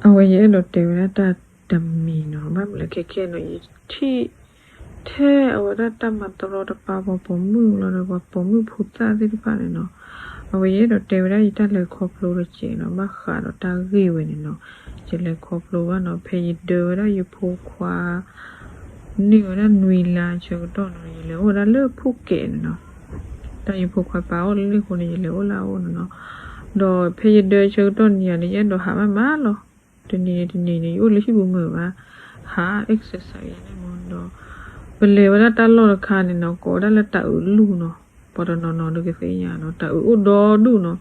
အဝဲယအဲၣ်ဒိးတဲဝဲဒၣ်တၢ်တမံၤနီၤ, ဘၣ်မနုၤလဲၣ်ခဲခဲနီၤ ယထံၣ် ထဲအဝဲဒၣ်တၢ်မၤတရီတပါပှၤပိာ်မုၣ်လီၤဒီး ပှၤပိာ်မုၣ်ဖိသၣ်သ့ၣ်တဖၣ်န့ၣ်နီၤ, အဝဲယအဲၣ်ဒိးတဲဝဲဒၣ်ယတၢ်လဲၤခီဖျိတကဲးနီၤ, ဘၣ်ဃးဒီးတၢ်ဂ့ၢ်ဝဲန့ၣ်နီၤ, ယလဲၤခီဖျိဘၣ်နီၤ, ဖဲယဒၢဝဲဒၣ်ယဖိခွါ န့ၢ်ဝဲဒၣ်နွံလါဆၢကတီၢ်နီၤ, ယလဲၤအိၣ်ဝဲဒၣ်လၢဖူၣ်ကဲးန့ၣ်နီၤ, တၢ်ယဖိခွါပၢ်အိၣ်လၢန့ၣ်အဃိန့ၣ် ယလဲၤအိၣ်လၢအအိၣ်န့ၣ်နီၤ, ဒီးဖဲယဒၢဆၢကတီၢ်န့ၣ်ယၤန့ၣ် ယအဲၣ်ဒိးဟးမးမးလီၤ, တနံၤန့ၣ်တနံၤန့ၣ် ယအိၣ်လၢဟံၣ်ပူၤမုာ်ဘၣ်, ဟး exercise ယၤန့ၣ်မးဒီး ပလဲၤဝဲဒၣ်တၢ်လီၢ်တခါန့ၣ်နီၤ, ကိးဝဲဒၣ်လၢတၤအုးလူၢ်နီၤ, ပှၤတနီၤနီၤဒုးကသ့ၣ်ညါနီၤ, တၤအုးအိၣ်ဒီဒူၣ်နီၤ,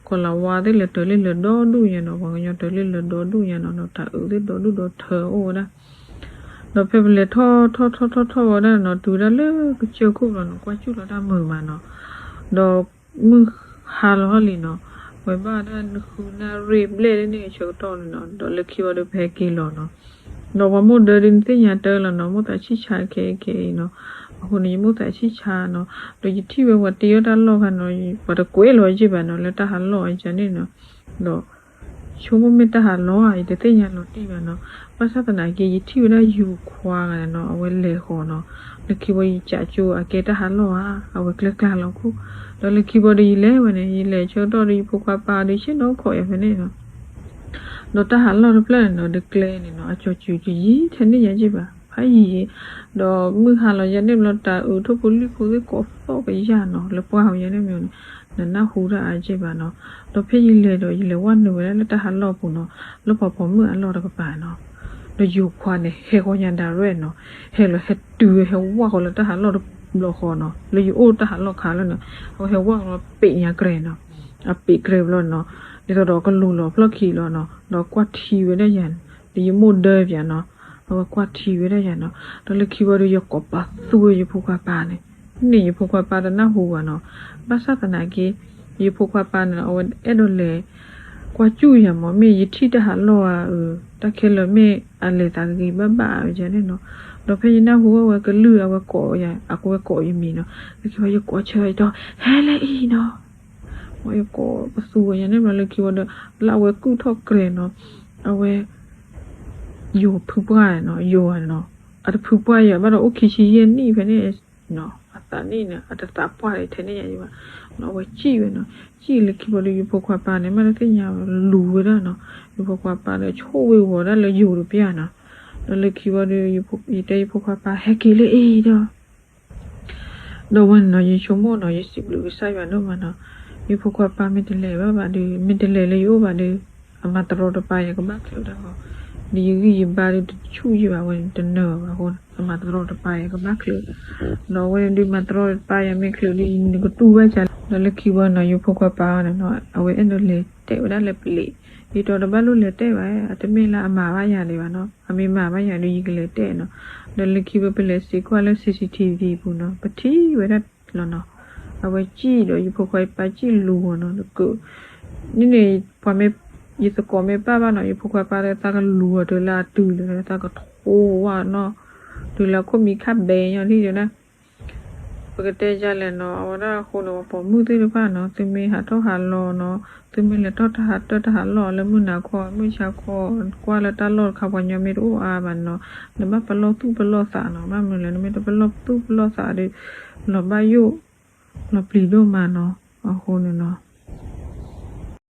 ကီၤလၤဝါသ့ၣ်လဲၤတၢၤလ့ၣ်လၢာ်ဒီဒူၣ်ညါနီၤ, ပှၤကညီတၢၤလ့ၣ်လၢာ်ဒီဒူၣ်ညါနီၤ, ဒီးတၤအုးသ့ၣ်ဒီဒူၣ်ဒီထၢအိၣ်ဝဲဒၣ်, ဒီးဖဲပလဲၤထီၣ်ထီၣ်ထီၣ်ထီၣ်ထီၣ်ဝဲဒၣ်နီၤ, တုၤဝဲဒၣ်လၢကစၢၢ်ခိၣ်လီၤနီၤ, ကွၢ်စူၣ်လီၤတၢ်မုာ်မးနီၤ, ဒီးမုၢ်ဟါလီၤဟီၣ်လံနီၤ, ဝဲဘၣ်ဒၣ်နဃုနၣ်ရ့ၣ်ဘျဲၣ်လၢန့ၣ်အဆၢကတီၢ်န့ၣ်နီၤ, ဒီးလၢခံဝံၤဒီးပဟဲက့ၤလီၤနီၤ, ဒီးပှၤမိၢ်ဒၢဒုးနသ့ၣ်ညါတၢ်လီၤနီၤ, မိၢ်သးဆံၣ်ဆါခဲအံၤခဲအံၤနီၤ, အဃိန့ၣ် ယမိၢ်သးဆံၣ်ဆါနီၤ, ဒီးယထံၣ်ဝဲပှၤတ့အီၣ်တၢ်လီၢ်ခါနီၤ, ပှၤတကွဲးလီၤယ့ၢ်ဘၣ်နီၤ, လၢတၢ်ဟးလီၢ်အကန့ၣ်နီၤ, ဒီး ဆိကမိၣ်မ့ၢ်တၢ်ဟးလီၢ်ဧါ, ယတသ့ၣ်ညါလီၤတံၢ်ဘၣ်နီၤ, ဘၣ်ဆၣ်သနာ်က့ ယထံၣ်ဝဲဒၣ်ယိၤခွါဂၤနီၤ, အဝဲလဲၤဃီၤနီၤ, လၢခံဝံၤယကးကၠိအကဲတၢ်ဟးလီၢ်ဧါ, အဝဲကျဲကျါလီၤခိၣ်, ဒီးလၢခံဝံၤဒီးယလဲၤဝဲန့ၣ်, ယလဲၤဆၢကတီၢ်ဒီးယဖိခွါပၢ်ဒီးဆ့ၣ်နီၤခိးယၤဖဲန့ၣ်နီၤ ဒီးတၢ်ဟးလီၢ်တဖျၢၣ်န့ၣ်နီၤ, ဒီးကျဲန့ၣ်နီၤ, အကၠီၤစူၤတယံၤထဲန့ၣ်ယၤယ့ၢ်ဘၣ်, ဖးယံၤ, ဒီးမုၢ်ဟါလီၤယၤန့ၣ်ဘျီ တၤအုးထိၣ်ဖိလံၣ်ဖိသ့ၣ်ကိးသီၣ်ကယၢ်နီၤ, လၢပှၢ်ဝဲယၤန့ၣ်မ့ၢ်န့ၣ်, နနၢ်ဟူတၢ်အါယ့ၢ်ဘၣ်နီၤ, ဒီးဖဲယလဲၤဒီး ယလဲၤဝဲနုာ်ဝဲဒၣ်လၢတၢ်ဟးလီၢ်ပူၤနီၤ, လၢပှၤပိာ်မုၣ်အလီၢ်တကပၤနီၤ, ဒီးယိၤခွါန့ၣ် ဟဲဃီၤညါ direct နီၤ, ဟဲလီၤဟဲတုၤဝဲ ဟဲဝၢ်ဃီၤလၢတၢ်ဟးလီၢ်တဘျီဃီနီၤ, လၢယအိၣ်တၢ်ဟးလီၢ်ခါလၢန့ၣ်, အဝဲဟဲဝၢ်ဃီၤလီၤပ့းညါကြဲးနီၤ, အပ့းကြဲးဘျီနီၤ, ဒ်သိးဒီးကလူၤလီၤဖျီၣ်ခံလီၤနီၤ, ဒီးကွၢ်ထံဝဲဒၣ်ယၤန့ၣ်, ဒီးယမိၢ်ဒၢပၠးနီၤ, အဝဲကွၢ်ထံဝဲဒၣ်ယၤနီၤ, ဒီးလၢခံဝံၤဒီးယကိးပသူဝဲယဖိခွါပၢ်န့ၣ်, န့ၣ်ယဖိခွါပၢ်တနၢ်ဟူဘၣ်နီၤ, ဘၣ်ဆၣ်သနာ်က့ ယဖိခွါပၢ်န့ၣ် အဝဲအဲၣ်ဒိးလဲၤ ကွၢ်စူၣ်ယၤမး, မ့ၢ်ယထံၣ်တၢ်ဟးလီၢ်ဧါ, တၢ်ခဲလၢာ်မ့ၢ်အလဲၤသးဂ့ၤဘၣ်ဘၣ်ဝဲန့ၣ်နီၤ, ဒီးဖဲယနၢ်ဟူဝဲကလုၢ် အဝဲကိးယၤ, အကဝဲကိးယမံၤနီၤ, လၢခံဝံၤယကိးဆၢယတီ ဟဲလၢအံၤနီၤ, ယကိးပသူဝဲယၤန့ၣ်ဘျီ လၢခံဝံၤဒီး လၢအဝဲကုၢ်ထီၣ်ကြဲးနီၤ, အဝဲ ယိၤဖုပှၢ်နီၤ, ယိၤနီၤ, အတဖုပှၢ်ယၤဘၣ်ဒီး အိၣ်ခံဆံယဲၢ်နံၣ်ဖဲန့ၣ်, အသးနံၣ်န့ၣ် အတသးပှၢ်ထဲန့ၣ်ယၤဘၣ်, အဝဲစံၣ်ဝဲနီၤ, စံၣ်လၢခံဝံၤဒီး ယဖိခွါပၢ်န့ၣ် မ့ၢ်တသ့ၣ်ညါလူၤဝဲဒၣ်နီၤ, ယဖိခွါပၢ်ဒီးဆိၣ်ဝ့ၤဝီၤဒၣ်လၢယိၤတပျၢ်နီၤ, ဒီးလၢခံဝံၤဒီး ယတဲယဖိခွါပၢ် ဟဲက့ၤလၢအံၤဒီး ဒီးဝဲန့ၣ်နီၤ ယဆိကမိၣ်နီၤ ယစံးဘျုးကစၢ်ယွၤဒိၣ်မးနီၤ, ယဖိခွါပၢ်မ့ၢ်တလဲၤဘၣ်ဘၣ်ဒီး မ့ၢ်တလဲၤလၢယအိၣ်ဘၣ်ဒီး အမၤတရီတပါယၤကဘၣ်ချုးဒၣ်ဃီ, ဒီးယဂံၢ်ယဘါဒီးတဆူၣ်ယံာ်ဘၣ်ဝဲန့ၣ် တနၢၤဘၣ်အဃိ အမၤတရီတပါယၤကဘၣ်ချုး, ဒီးအဝဲန့ၣ်ဒုးမၤတရီတပါယၤမ့ၢ်ချုးဒီး ယနကတူၢ်ဘၣ်ကၢ်လီၤ, ဒီးလၢခံဝံၤနီၤ ယဖိခွါပၢ်န့ၣ်နီၤ အဝဲအဲၣ်ဒိးလဲၤတဲာ်ဝဲဒၣ်လၢပလံး, ယတီၤတဘၣ်လိၣ်လဲၤတဲာ်ဘၣ်, အတမ့ၢ်လၢအမၤဘၣ်ယၤဒံးဘၣ်နီၤ, အမ့ၢ်မၤဘၣ်ယၤဒီး ယကလဲၤတဲာ်နီၤ, ဒီးလၢခံဝံၤပလဲၤစံးကွၢ်လၢ CCTV ပူၤနီၤ ပထံၣ်ဝဲဒၣ်လီၤနီၤ, အဝဲစံၣ်ဒီး ယဖိခွါပၢ်စံၣ်လူၤဂီၤနီၤ က န့ၣ်န့ၣ် ပှၤမ့ၢ် ယသကိးမ့ၢ်ပၢ်ဘၣ်နီၤ ယဖိခွါပၢ်ဒီးသးကလူၤအီၤတုၤလၢအတုၤလၢသးကထိဝဲနီၤ, တုၤလၢခိၣ်မံၤခါဘဲညီထံၣ်ဒၣ်, ပကတဲယၤလဲၣ်နီၤ အဝဲဒၣ်အဃိန့ၣ် ပှၤပိာ်မုၣ်သ့ၣ်တဖၣ်နီၤ သုမ့ၢ်ဟးထီၣ်ဟးလီၤနီၤ သုမ့ၢ်လဲၤထီၣ်တၢ်ဟးတၢၢ်တၢ်ဟးလီၢ်လၢမုၢ်နၤခီ မုၢ်ဆါခီ ကွၢ်လၢတၢ်လီၢ်တခါပှၤညီမ့ၢ်တအိၣ်အါဘၣ်နီၤ နဘၣ်ပလီၢ်သူၣ်ပလီၢ်သးနီၤ ဘၣ်မနုၤလဲၣ် နမ့ၢ်တပလီၢ်သူၣ်ပလီၢ်သးဒီး လီၤဘၣ်ယိၣ် လီၤပျံၤဒိၣ်မးနီၤ အဃိန့ၣ်နီၤ